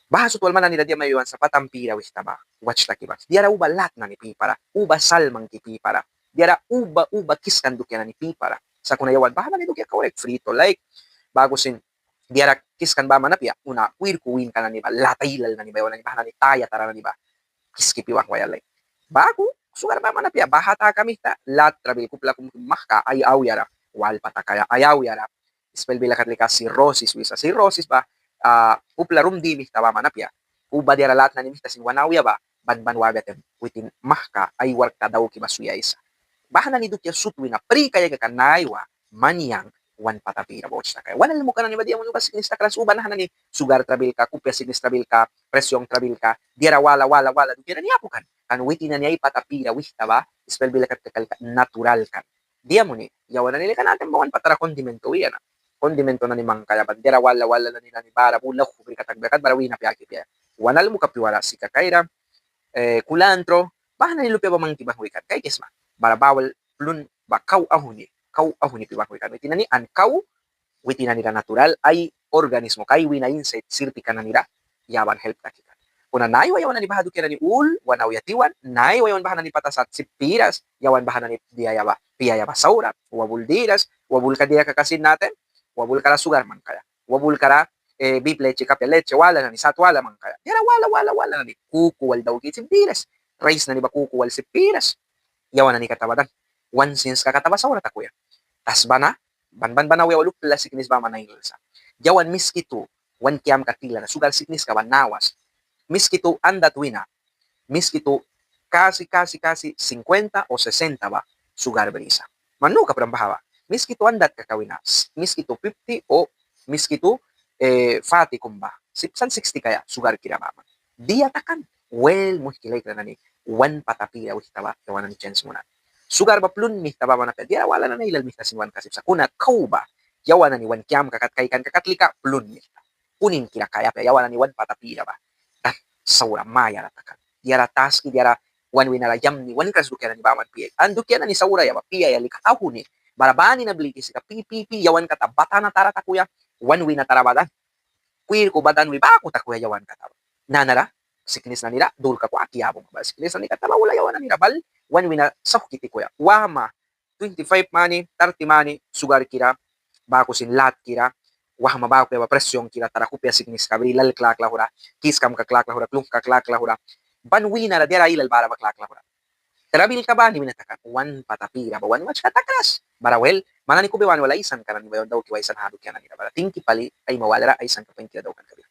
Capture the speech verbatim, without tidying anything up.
Baha sut wal man nanira dia mai wan sa patan pira wihta ba, wach taki ba. Diara uba lat nani pipara, uba salmanki pipara, diara uba uba kiskan dukia nani pipara. Sakuna yawan baha nani dukia kau rek frito laik, baku sin diara kiskan baman apia, una kwirku winka nani ba, lat ailal nani ba, yawan nani baha nani taya tara nani ba kiski pi wahwaia laik. Baku sugar baman apia, baha taka mihta lat trabilka upla kum mahka ai auyara, walpa takaia ai auyara, ispel bila kat lika cirrosis wisa. Cirrosis ba upla rum di mihta baman apia. Uba diara lat nani mihta sin wan auya ba ban ban wabia taim witin mahka ai warkka dauki ba swiaisa. Baha nani dukia sut wina pri kaia kaka naiwa man yang wan pata pira ba wach takaia. Wan almuka nani ba dia muni uba siknis takras, uba naha nani sugar trabilka, kupia siknis trabilka, presión trabilka, diara wala wala wala dukia nani apu kan. Kan witin nani ai pata pira wihta ba ispel bila kat kaka lika natural kan. Dia muni, yawan nani lika natem ba wan patara condimento wi na. Condimento nani mangkaia ban diara wala wala nani nani bara bula hubri katak bia kat bara wina piaki pia. Wan almuka piuara sika kaira, culantro, baha nani lupia ba mangki banghwi kan, kaikisma. Bara ba wal plun ba kau auhni, kau auhni pi banghwi kan. Witin nani an kau witin nanira natural ai organismo ka ai wina insect sirpika nanira yaban help taki kan. Kuna naiwa yawan nani baha dukia nani ul wan auya tiwan, naiwa yawan baha nani pata sat sip piras, yawan baha nani diaia ba piaia ba saura, wabul diras, wabulka dia kaka sin natem, wabulkara sugar mangkaia, wabulkara bip leche kapia, leche wala nani sat wala mangkaia, diara wala wala wala nani kuku wal dauki sip diras, rais nani ba kuku wal sip piras. Yawan nani kata ba dan wan sinska kata ba saura takuya. Tasba na ban ban ban auya wal upla siknis baman ailal sa. Yawan Miskitu wan kiamka tilara sugar sikniska ba nawas. Miskitu andat wina, Miskitu kasi kasi kasi cincuenta o sesenta ba sugar brisa. Man nu kapram baha ba Miskitu andat kaka wina, Miskitu fifty o Miskitu forty kum ba, sip san sixty kaia sugar kira baman. Dia takan? Wel, muihki laikra nani, wan pata pira wihta ba yawan nani chens munan. Sugar ba plun mihta baman apia, diara wala nani ailal mihta sin wan kasip sa. Kuna kau ba yawan nani wan kiamka kat kaikanka kat lika plun mihta. Kunin kira kaia apia yawan nani wan pata pira ba. Dan saura mayara takan. Diara taski, diara wan winara yamni wan kras dukia nani baman piaia. An dukia nani saura ya ba piaia lika auhni. Bara bani na bliki sika pi pi pi yawan kata batana tara takuya, wan wina tara ba dan. Kwirku ba dan wi baku takuya yawan kata ba. Nanara siknis nanira dulka kwaki yabung ba siknis nani kata ba wala yawan nanira bal wan wina sauhki tikuya. Wahma twenty five mani, thirty mani sugar kira, baku sin lat kira, wahma baku ya ba presión kira, tara kupia sikniska bri, lal klaklahura, kiskamka klaklahura, klungka klaklahura, ban winara diara ailal bara ba klaklahura. Trabilka bani wina takan, wan pata pira ba wan wachka takras. Bara wel, man nani kupia bani wala aisanka nani ba yawan dauki waisan ha dukia nanira bara tingki pali aima walara aisanka painkira daukan kabia.